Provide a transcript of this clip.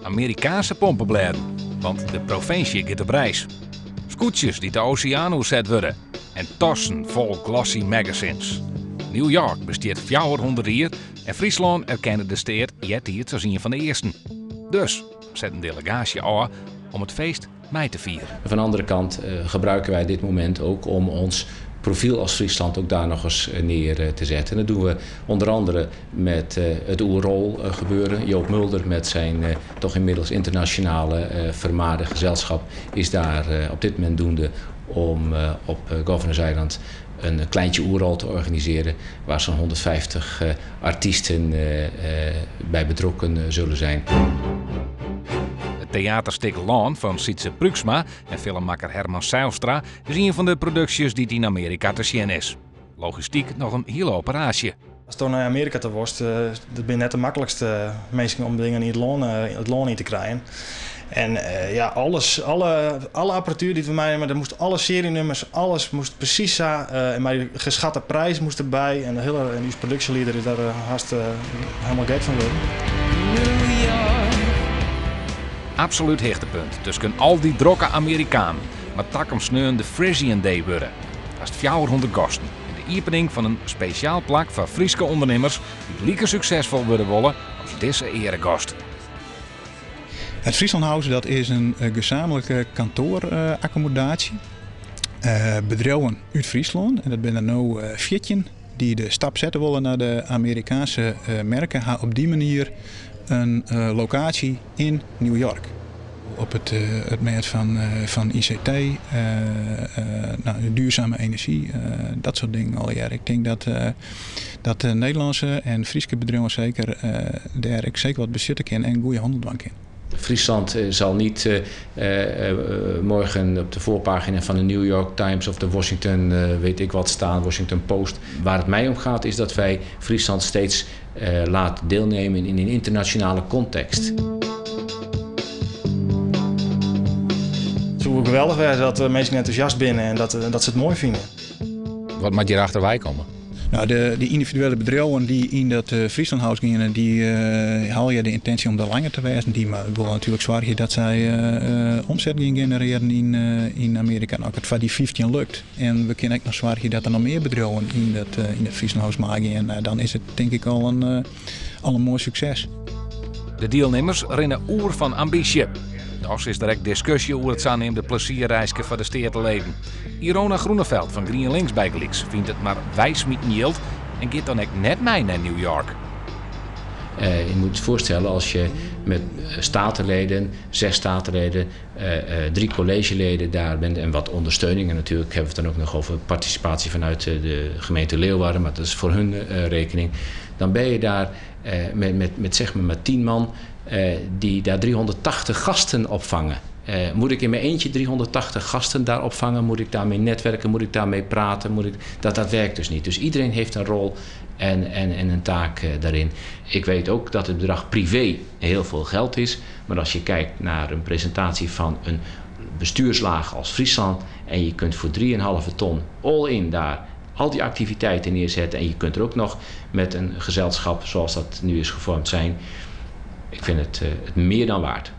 Amerikaanse pompeblêden, want de provinsje giet op reis. Skûtsjes dy't de oseaan oerset wurde en tassen fol glossy magazines. New York bestiet 400 jier en Fryslân erkende de steat eartiids as ien fan de earsten. Dus set in delegaasje ôf om it feest mei te fieren. Van de andere kant gebruiken wij dit moment ook om ons profiel als Friesland ook daar nog eens neer te zetten. En dat doen we onder andere met het Oerol gebeuren. Joop Mulder met zijn toch inmiddels internationale vermaarde gezelschap is daar op dit moment doende om op Governors Island een kleintje Oerol te organiseren waar zo'n 150 artiesten bij betrokken zullen zijn. It teaterstik Lân fan Sytse Pruiksma en filmmakker Herman Zeilstra is ien fan de produksjes dy't yn Amearika te sjen is. Logistyk noch in hiele operaasje. Ast nei Amearika ta wolst, dat binne net de maklikste minsken om dingen yn it lân yn te krijen. En ja, alles, alle apparatuer dy't we meinimme, der moast alle serienummers, alles moast presys sa. En mei de geschatte prijs moast derby. En de hiele, en ús produksjelieder is dêr hast hielendal gek fan wurden. Absolút hichtepunt tusken al dy drokke Amerikanen moat takom sneon de Frisian Day wurde. Hast 400 gasten en de iepening fan in spesjaal plak foar Fryske ûndernimmers dy't like suksesfol wurde wolle as dizze earegast. Het Friesland House, dat is in gezamenlijke kantoaraccommodatie. Bedriuwen út Fryslân, en dat binne der no 14, dy't de stap sette wolle nei de Amerikaanske merken, ha op dy manier in lokaasje yn New York. Op it mêd fan ICT, nou, duurzame enerzjy, dat soart dingen allegear. Ik tink dat de Nederlânske en Fryske bedriuwen seker dêr ek seker wat besitte kinne en goede hannel dwaan kinne. Friesland zal niet morgen op de voorpagina van de New York Times of de Washington, weet ik wat staan, Washington Post. Waar het mij om gaat, is dat wij Friesland steeds laten deelnemen in een internationale context. It soe geweldich wêze dat de minsken entûsjast binne en dat se it moai fine. Wat moat hjir achterwei komme? Nou, de yndividuele bedriuwen dy't yn dat Friesland House geane, dy helje de yntinsje om der langer te wêzen. Dy wolle natuerlik soargje dat sy omset gean generearjen yn Amearika. Nou, as it foar dy 15 lukt en we kinne ek noch soargje dat der noch mear bedriuwen yn it Friesland House meigean, nou, dan is it tink ik al in moai sukses. De dielnimmers rinne oer fan ambysje. Dochs is der ek diskusje oer it saneamde plezierreiske foar de steateleden. Irona Groeneveld fan GrienLinks bygelyks fynt it mar weismiten jild en giet dan ek net mei nei New York. Je moet je voorstellen, als je met statenleden, 6 statenleden, 3 collegeleden daar bent en wat ondersteuning. En natuurlijk hebben we het dan ook nog over participatie vanuit de gemeente Leeuwarden, maar dat is voor hun rekening. Dan ben je daar met zeg maar met 10 man die daar 380 gasten opvangen. Moet ik in mijn eentje 380 gasten daar opvangen? Moet ik daarmee netwerken? Moet ik daarmee praten? Dat werkt dus niet. Dus iedereen heeft een rol en een taak daarin. Ik weet ook dat het bedrag privé heel veel geld is. Maar als je kijkt naar een presentatie van een bestuurslaag als Friesland en je kunt voor drieënhalve ton all-in daar al die activiteiten neerzetten en je kunt er ook nog met een gezelschap zoals dat nu is gevormd zijn. Ik vind het meer dan waard.